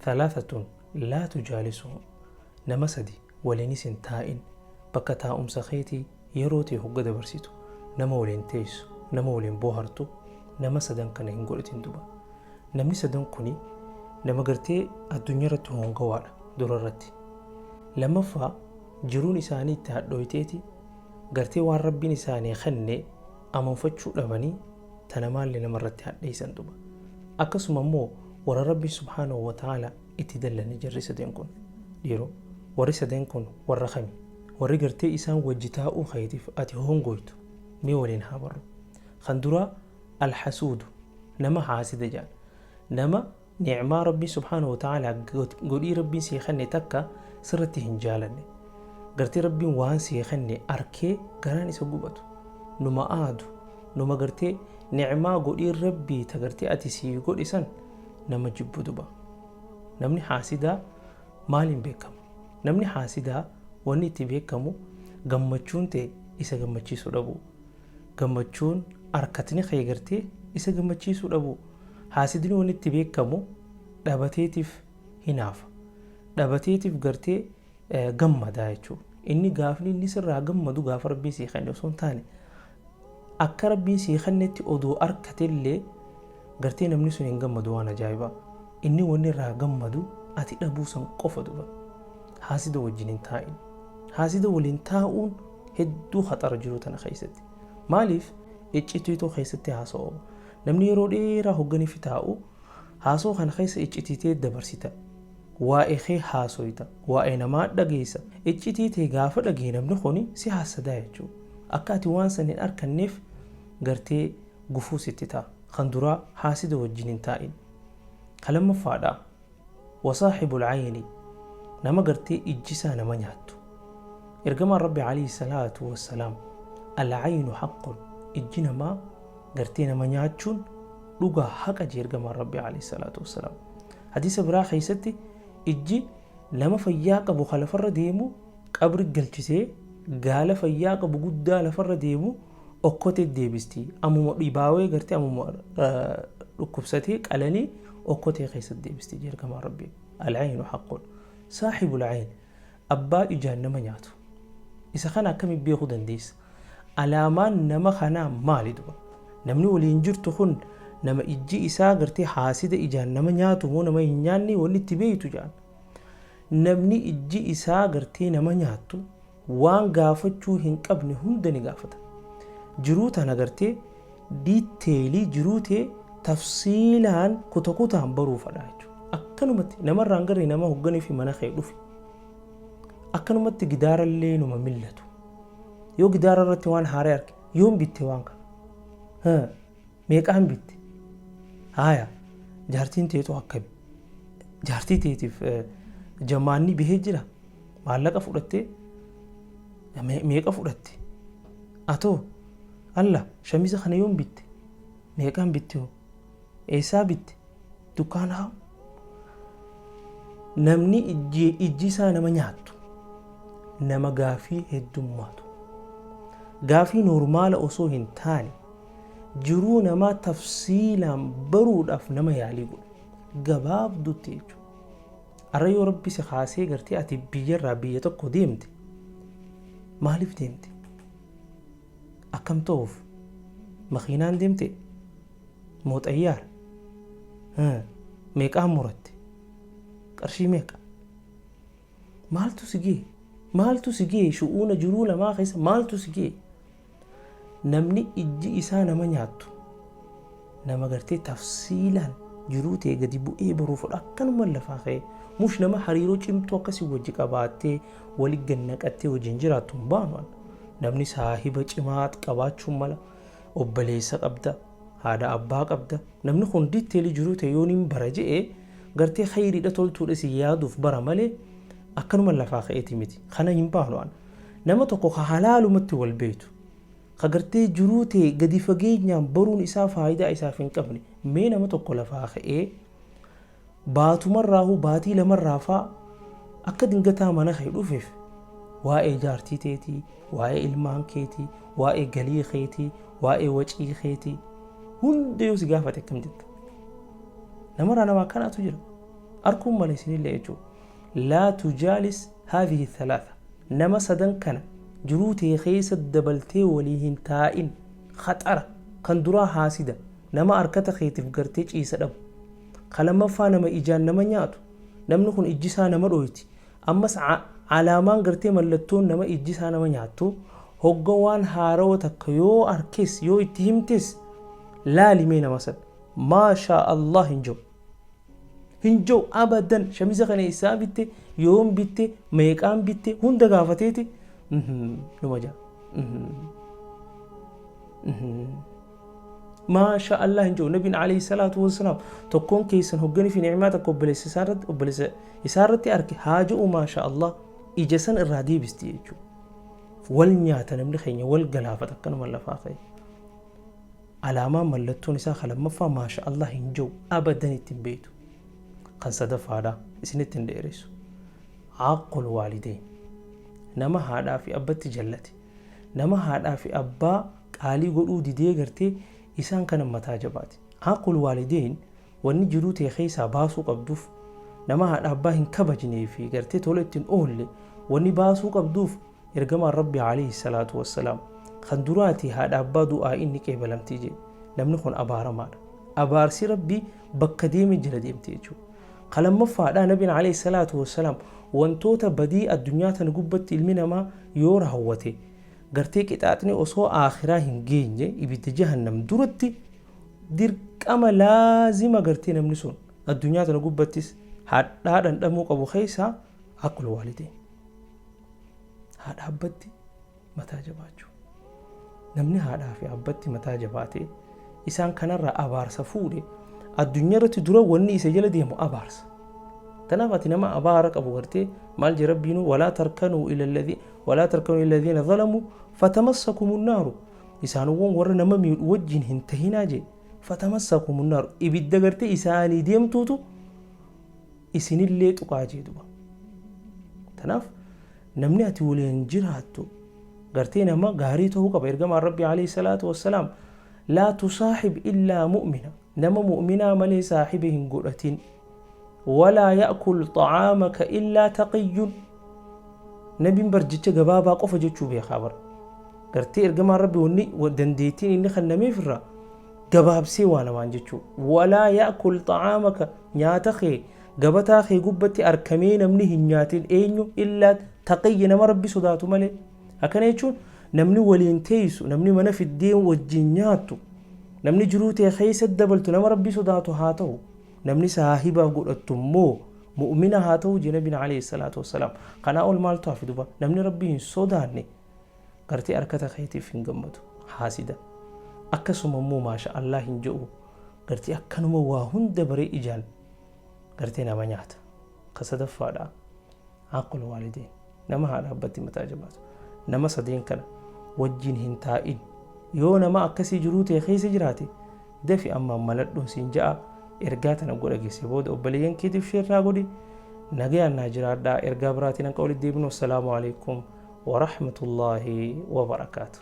Thalaathatuun laa tujaalisuhum, nama sadi waliinis hin taa'in. Bakka taa'umsa keetii yeroo tee hogga dabarsitu nama waliin teessu, nama waliin boohartu nama sadan kana hin godhatin duba. Namni sadan kuni nama gartee addunyaa irratti hongawaadha dura irratti. Lammaffaa, jiruun isaanii itti hadhooyteeti gartee waan Rabbiin isaanii kenne amanfachuu dhabanii ta namaallee nama irratti hadheeysan duba. Akkasuma immoo warra Rabbiin subhaanahu wa ta'aala itti dallane jarri sadeen kun. Dhiiroo, warri sadeen kun warra kami? Warri gartee isaan wajji taa'uu keetiif ati hongoytu mee waliin haa barru. Kan duraa, Alhasuudu, nama haasida jedhan. Nama ni'maa Rabbiin subhaanahu wa ta'aalaa godhii Rabbiin sii kenne takka sirratti hin jaalanne. Gartee Rabbiin waan sii kenne arkee garaan isa gubatu. Numa aadu, numa gartee ni'maa godhii Rabbii ta gartee ati sii godhe san nama jibbu duba. Namni haasidaa maaliin beekama? Namni haasidaa wanni itti beekamu gammachuun tee isa gammachiisuu dhabuu. Gammachuun arkatni kee gartee isa gammachiisuu dhabuu. Haasidni wanni itti beekamu dhabateetiif hinaafa. Dhabateetiif gartee gammadaa jechuudha. Inni gaafni inni sirraa gammadu gaafa Rabbiin sii kenne osoo hin taane, akka Rabbiin sii kennetti odoo arkatellee gartee namni sun hin gammadu. Waan ajaa'ibaa, inni wanni irraa gammadu ati dhabuu san qofa duba. Haasida wajjin hin taa'in. Haasida waliin taa'uun hedduu khaxara jiru tana keessatti. Maaliif? Iccitiituu keessatti haasa'u. Namni yeroo dheeraa hogganifi taa'u haasoo kana keessa iccitiitee dabarsita. Waa'ee kee haasoyta, waa'ee namaa dhageessa. Iccitii tee gaafa dhagaye namni kuni si haassadaa jechuudha. Akka ati waan san hin arkanneef gartee gufuu sitti ta'a. Kan duraa, haasida wajjin hin taa'in. Ka lammaffaadhaa, wasaaxibul ayni, nama gartee ijji isaa nama nyaattu. Ergamaan Rabbi alayhi salaatu wassalaam, al-aynu haqqun, ijji namaa gartee nama nyaachuun dhugaa, haqa jee ergamaan Rabbi alayhi salaatu wassalaam. Hadiisa biraa keessatti ijji nama fayyaa qabu ka lafarra deemu qabri galchisee, gaala fayyaa qabu guddaa lafarra deemu okkotee deebisti. Ammuma dhibaawee gartee ammuma dhukkubsatee qalanii okkotee keessatti deebisti jee ergamaan Rabbii. Al-aynu haqqun. Saaxibul ayn, abbaa ijaan nama nyaatu. Isa kana akkamitti beekuu dandeessa? Alaamaan nama kanaa maali duba? Namni waliin jirtu kun nama ijji isaa gartee haasida ijaan nama nyaatu moo nama hin nyaanne wanni itti beektu jedhan. Namni ijji isaa gartee nama nyaattu waan gaafachuu hin qabne hunda ni gaafata. Jiruu tana gartee detail jiruu tee tafsiilaan kuta kutaan baruu fadha jechuudha. Akkanumatti namarraa hin garre nama hogganii fi mana kee dhufe. Akkanumatti gidaarallee numa millatu. Yoo gidaara irratti waan haaraa arge, yoom bitte waan kana? Meeqaan bitte? Haaya, jaartiin teetu akkami? Jaartii teetiif jamaanni bahee jira? Maallaqa fudhattee? Meeqa fudhatte? Atoo alla shamiza kana yoom bitte? Meeqaan bitte hoo? Eessaa bitte? Dukkaana haa? Namni ijji isaa nama nyaattu nama gaafii heddummaatu. Gaafii normaala osoo hin taane jiruu namaa tafsiilaan baruudhaaf nama yaalii godhu. Gabaabdutti jechuudha. Arra yoo Rabbi si kaasee gartee ati biyyarraa biyya tokko deemte, maaliif deemte? Akkam ta'uuf? Makiinaan deemte moo xayyaara? Meeqaan muratte? Qarshii meeqa? Maaltu si ga'e? Maaltu si ga'e? Shu'uuna jiruu namaa keessa maaltu si ga'e? Namni ijji isaa nama nyaattu nama gartee tafsiilaan jiruu ta'e gadi bu'ee baruu fedhu, akkanuma lafaa ka'ee mush nama hariiroo cimtuu akkasii wajji qabaattee wali gannaqattee wajjin jiraattu hin baanu. Namni saahiba cimaa qabaachuun mala, obboleessa qabda, haadha abbaa qabda. Namni kun detail jiruu ta'e yoon hin bara je'e gartee khayriidha, toltuudha si yaaduuf bara malee akkanuma lafaa ka'eeti miti. Kana hin baanu an. Nama tokko ka halaalumatti wal beektu, ka gartee jiruu ta'e gadi fageenyaan baruun isaa faayidaa isaaf hin qabne, mee nama tokko lafaa ka'ee baatumarraahuu baatii lamarraa faa akka dingataa mana kee dhufeef waa'ee jaartii teetii, waa'ee ilmaan keetii, waa'ee galii keetii, waa'ee wacii keetii hunda yoo si gaafate akkam jetta? Namarraa nama akkanaatu jira. Arkuun mala isinillee jechuudha. Laa tujaalis haadhihi thalaatha. Nama sadan kana jiruu tee keessa dabaltee walii hin taa'in. Khaxara kan duraa haasida, nama arkata keetiif gartee ciisa dhabu. Ka lammaffaa nama ijaan nama nyaatu. Namni kun ijji isaa nama dhooyti. Ammas alaamaan gartee mallattoon nama ijji isaa nama nyaattu, hogga waan haarawa takka yoo arkes yoo itti himtes, laali mee nama san, maashaa Allah hin jedhu. Hin jedhu abadan. Shamiza kana eessaa bitte, yoom bitte, meeqaan bitte hunda gaafateeti numa jedha. Maasha Allah hin jedhu. Nabiin alayhi salaatu wassalaam, tokkoon keessan hogganii fi ni'maa takka obboleessa isaa irratti arge haa jedhu maasha Allah. Ija san irraa deebisti jechuudha. Wal nyaata namni keenya, wal galaafata akkanuma lafaa ka'e. Alaamaan mallattoon isaa kan lammaffaa maasha Allah hin jedhu abadan, ittiin beektu. Kan sadaffaadha, isinitti hin dheeressu. Caaqul waalideyn, nama haadhaa fi abbatti jallate, nama haadhaa fi abbaa qaalii godhuu didee gartee isaan kana mataa jabaate. Caaqul waalideyn wanni jiruu ta'e keessaa baasuu qabduuf, nama haadha abbaa hin kabajnee fi gartee tola ittiin oolle wanni baasuu qabduuf, ergamaan Rabbi alayhi salaatu wassalaam kan duraati haadha abbaa du'aa inni qeebalamtii jedhe. Namni kun abaaramaadha. Abaarsi Rabbii bakka deeme jala deemte jechuudha. Ka lammaffaadha, nabiin alayhi salaatu wassalaam wantoota badii addunyaa tana gubbatti ilmi namaa yoo raawwate gartee qixaaxni osoo aakhiraa hin geenye ibidda jahannam duratti dirqama laazima gartee namni sun addunyaa tana gubbattis hadhaa dhandhamuu qabu keessaa aqlu waalideen, haadha abbatti mataa jabaachuu. Namni haadhaa fi abbatti mataa jabaate, isaan kanarraa abaarsa fuudhe, addunyaa irratti dura wanni isa jala deemu abaarsa. Tanaaf ati nama abaara qabu gartee maal jee Rabbiinu? Walaa tarkanuu ila alladhiina zalamuu fatamassakumu naaru. Isaanowwan warra nama miidhu wajjin hin tahinaa jee. Fatamassakumu naaru, ibidda gartee isaanii deemtuutu isinillee tuqaa jee duba. Tanaaf namni ati waliin jiraattu gartee nama gaarii ta'uu qaba. Ergamaan Rabbii alayhi salaatu wassalaam, laa tusaaxib illaa mu'mina, nama mu'minaa malee saaxiba hin godhatin. Walaa ya'kul xacaamaka illaa taqiyyun. Nabiin bar jecha gabaabaa qofa jechuu beekaa bara. Gartee ergamaan Rabbi wanni dandeettiin inni kennameef irraa gabaabsee waa namaan jechuu. Walaa ya'kul xacaamaka, nyaata kee gabataa kee gubbatti arkamee namni hin nyaatin eenyu? Illaa taqiyyi, nama Rabbi sodaatu malee. Akkana jechuun namni waliin teessu, namni mana fiddee wajjin nyaattu, namni jiruu ta'e keessa dabaltu nama Rabbi sodaatu haa ta'u. Namni saahiba godhattu immoo mu'mina haa ta'u jee nabiin alayhi salaatu wassalaam. Kanaa ol maaltu hafe duba? Namni Rabbi hin sodaanne gartee harkata keetiif hin gammadu, haasida. Akkasuma immoo maasha Allah hin jedhu, gartee akkanuma waa hunda baree ijaan gartee nama nyaata. Ka sadaffaadha aqlu waalideen, nama haadha abbatti mataa jabaatu. Nama sadeen kana wajjin hin taa'in. Yoo nama akkasii jiruu ta'e keessa jiraate, dafi ammaan maladhuun siin ja'a. Ergaa tana godha geesse booda obboleeyyan keetiif share naa godhi. Nagayaan naa jiraadhaa. Ergaa biraatiin hanqa walitti deebinu, assalaamu alaikum warahmatullaahi wabarakaatu.